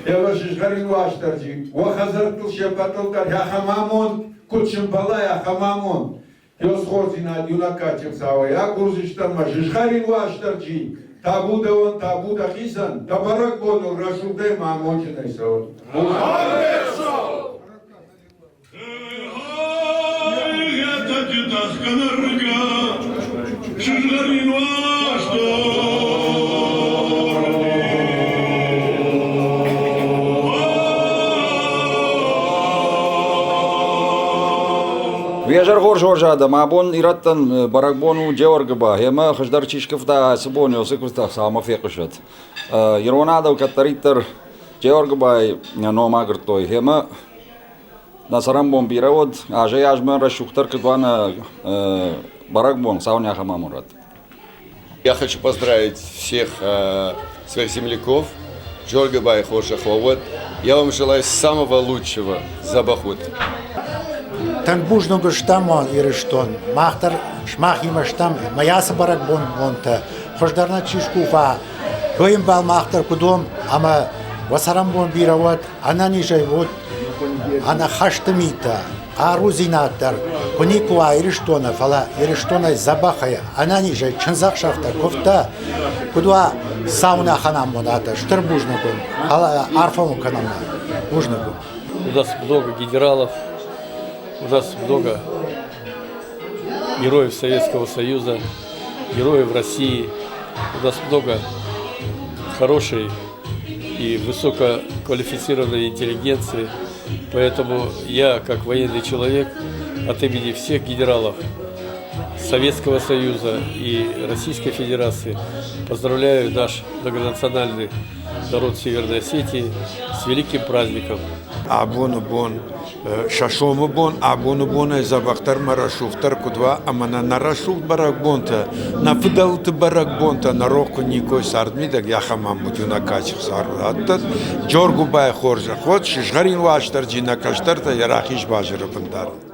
Ева сызгъӕрин Уастырджи, уӕ хӕдзӕрттыл се ппӕтыл дӕр ахӕм амонд куыд сымбӕлай, ахӕм амонд. Ёсхордзинад иунӕг кадджын цауӕй агурдзыстӕм мӕ сызгъӕрин Уастырджи, табу дӕуӕн, табу дӕхицӕн, дӕ бӕрӕгбоныл рӕсугъдӕй ма амондджынӕй цӕуӕд. Уе зӕр хорз хорз адӕм, абон ирӕттӕн бӕрӕгбон у Джеоргуыба, ӕмӕ хуыздӕр чи скуывта ацы бон, уыцы куывдтӕ Хуыцаумӕ фехъуысӕд. Ирон адӕм кӕддӕриддӕр Джеоргуыбайы ном агуырдтой, ӕмӕ Нӕ цӕрӕнбон бирӕ уыд, азӕй-азмӕ рӕсугъддӕр куыд уа нӕ бӕрӕгбон, цауын ахӕм аморӕд. Я хочу поздравить всех своих земляков. Джоргабай хорзӕх уӕд. Я вам желаю самого лучшего за Бахут. Тынг бузныг стӕм Ирыстон. Мах дӕр сымахимӕ стӕм. Мӕ ацы бӕрӕгбон бонтӕ хуыздӕр нӕ чи скуфа, уый мах дӕр куыд уӕм ӕмӕ уӕ цӕрӕнбон бирӕ уӕд, ӕнӕнизӕй уӕд, ӕнӕхӕсты митӕ, хъарудзинад дӕр куы никуы уа Ирыстоны, фӕлӕ Ирыстонӕй дзӕбӕхӕй, ӕнӕнизӕй чындзӕхсӕвтӕ, куывдтӕ куыд уа, саунӕхӕн амонатӕ. Стыр бузныг уын, арфӕ уын кӕнӕм. Бузныг уын. У нас много генералов, у нас много героев Советского Союза, героев России. У нас много хорошей и высококвалифицированной интеллигенции. Поэтому я, как военный человек, от имени всех генералов Советского Союза и Российской Федерации поздравляю наш многонациональный народ Северной Осетии с великим праздником. Абоны бон сӕ сомы бон абоны бонӕй дзӕбӕхдӕр мӕ рӕсугъддӕр куыд уа ӕмӕ нӕ нӕ рӕсугъд бӕрӕгбонтӕ, нӕ фыдӕлты бӕрӕгбонтӕ нӕ рох куы никой цардмидӕг ахӕм амондджын кадджын цард раттӕд. Джоргуыбайы хорзӕх уӕд, сызгъӕрин Уастырджи нӕ кӕстӕртӕ йӕ рахиз базыры бын дарӕд.